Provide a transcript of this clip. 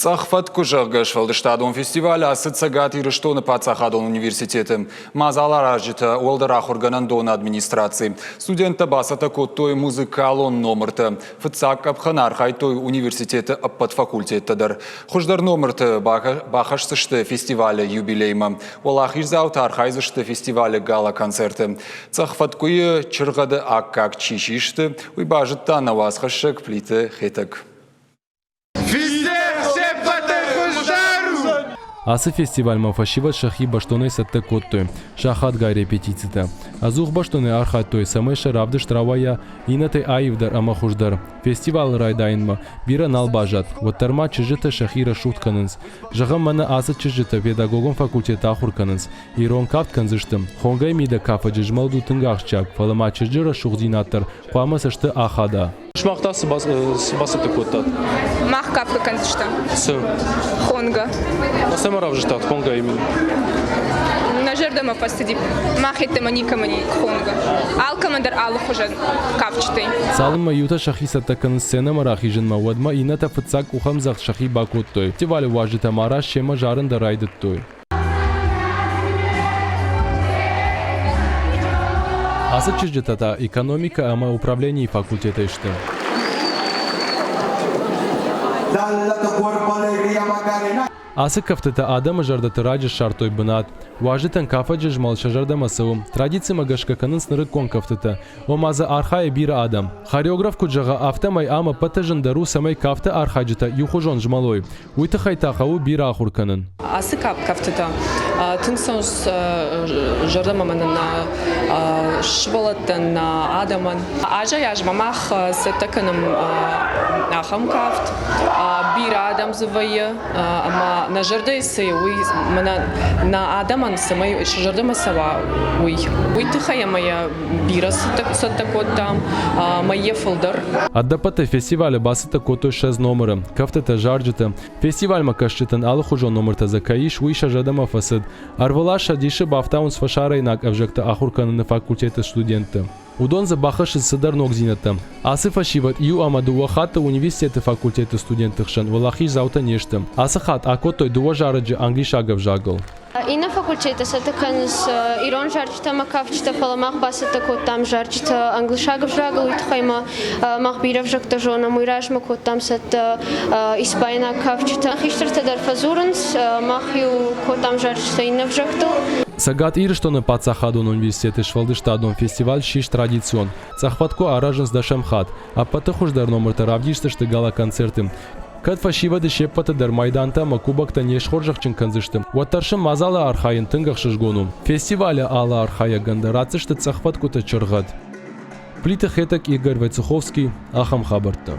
Цъӕх фӕткъуы, зӕгъгӕ, сфӕлдыстадон фестиваль ацыд Цӕгат Ирыстоны паддзахадон университеты. Мадзал аразджытӕ уӕлдӕр ахуыргӕнӕндоны администраци. Студенттӕ бацӕттӕ кодтой музыкалон номыртӕ. Фыццаг къӕпхӕн архайдтой университеты ӕппӕт факультеттӕ дӕр. Хуыздӕр номырты бахӕсдзысты фестивалы юбилеймӕ. Уӕлахиздзаутӕ архайдзысты фестивалы гала-концерты. Цъӕх фӕткъуыйы чыргъӕды аккаг чи систы, уый базыдта нӕ уацхӕссӕг Плиты Хетӕг. Ацы фестивальмӕ фӕсивӕд сӕхи бӕстонӕй цӕттӕ кодтой, сахатгай репетицитӕ. Ӕдзух бӕстонӕй архайдтой, цӕмӕй сӕ равдыст рауайа иннӕтӕй аивдӕр ӕмӕ хуыздӕр. Фестивалы райдайынмӕ бирӕ нал баззад, уӕддӕр ма чызджытӕ сӕхи рӕсугъд кӕнынц. Зӕгъӕм, мӕнӕ ацы чызджытӕ педагогон факультеты ахуыр кӕнынц, ирон кафт кӕндзысты. Хонгӕй мидӕг кафӕджы змӕлд у тынг ахсджиаг, фӕлӕ ма чызджы рӕсугъддзинад дӕр хъуамӕ цӕсты ахада. Сымах та цы бацӕттӕ кодтат? Мах кафгӕ кӕндзыстӕм. Цы? Хонгӕ. Цӕмӕ равзӕрстат хонгӕ именно? Нӕ зӕрдӕмӕ фӕцыди. Мах йеддӕмӕ никӕмӕн и хонгӕ. Алкӕмӕн дӕр алыхуызӕн кафджытӕй. Цалынмӕ иутӕ сӕхи цӕттӕ кӕнынц сценӕмӕ рахизынмӕ, уӕдмӕ иннӕтӕ фыццаг къухӕмдзӕгъд сӕхи бакодтой. Фестивалы уазджытӕ ма раст семӕ зарын дӕр райдыдтой. Ацы чызджытӕ та экономикӕ ӕмӕ управленийы факультетӕй сты. Ацы кӕфтытӕ адӕмы зӕрдӕты раджы ссардтой бынат. Уазджытӕн кафӕджы змӕлд сӕ зӕрдӕмӕ цӕуы. Традицимӕ гӕсгӕ кӕнынц нырыккон кӕфтытӕ. Ома дзы архайы бирӕ адӕм. Хореограф куыд зӕгъы, афтӕмӕй ам ӕппӕты зындӕр у, цӕмӕй кафты архайджытӕ иухуызон змӕлой. Уый тыххӕй та хъӕуы бирӕ ахуыр кӕнын. Ацы кӕфтытӕ тынг цӕуынц зӕрдӕмӕ мӕнӕн нӕ сывӕллӕттӕн, нӕ адӕмӕн. Азӕй-азмӕ мах цӕттӕ кӕнӕм ахӕм кафт. Бирӕ адӕм дзы вӕййы ӕмӕ нӕ зӕрдӕйы цы уый мӕнӕ нӕ адӕмӕн цӕмӕй сӕ зӕрдӕмӕ цӕуа, уый. Уый тыххӕй ӕмӕ йӕ бирӕ цӕттӕ кодтам, мӕйӕ фылдӕр. Ӕдӕппӕтӕй фестивалы бацӕттӕ кодтой 20 номыры, кӕфтытӕ, зарджытӕ. Фестивальмӕ кӕсджытӕн алыхуызон номыртӕ дзы кӕй ис, уый сӕ зӕрдӕмӕ фӕцыд. Ӕрвылаз сӕ дисы бафтауынц фӕсарӕйнаг ӕвзӕгты ахуыр кӕныны факультеты студентты. Уыдон дзы бахӕссынц цыдӕр ногдзинӕдтӕ. Ацы фӕсивӕд иу ӕмӕ дыууӕ хатты университеты факультеты студентты хсӕн уӕлахиздзаутӕ не сты. Ацы хатт акодтой дыууӕ зарӕджы англисаг ӕвзагыл. Иннӕ факультеты цӕттӕ кӕнынц ирон зарджытӕ ӕмӕ кафджытӕ, фӕлӕ мах бацӕттӕ кодтам зарджытӕ англисаг ӕвзагыл, уый тыххӕй ма мах бирӕ ӕвзӕгтӕ зонӕм. Уый размӕ кодтам цӕттӕ испайнаг кафджытӕ. Хистӕртӕ дӕр фӕдзурынц, мах-иу кодтам зарджытӕ иннӕ ӕвзӕгтыл. Цӕгат Ирыстоны паддзахадон университеты сфӕлдыстадон фестиваль ссис традицион. Цъӕхфӕткъуы аразынц дӕсӕм хатт. Ӕппӕты хуыздӕр номыртӕ равдисдзысты гала-концерты. Кӕд фӕсивӕды се ппӕты дӕр майдантӕ ӕмӕ кубоктӕ не схорзӕхджын кӕндзысты, уӕддӕр сын мадзалы архайын тынг ӕхсызгон у. Фестивалы алы архайӕгӕн дӕр ратдзысты цъӕх фӕткъуыты чыргъӕд. Плиты Хетӕг, Игорь Войцеховский, ахӕм хабӕрттӕ.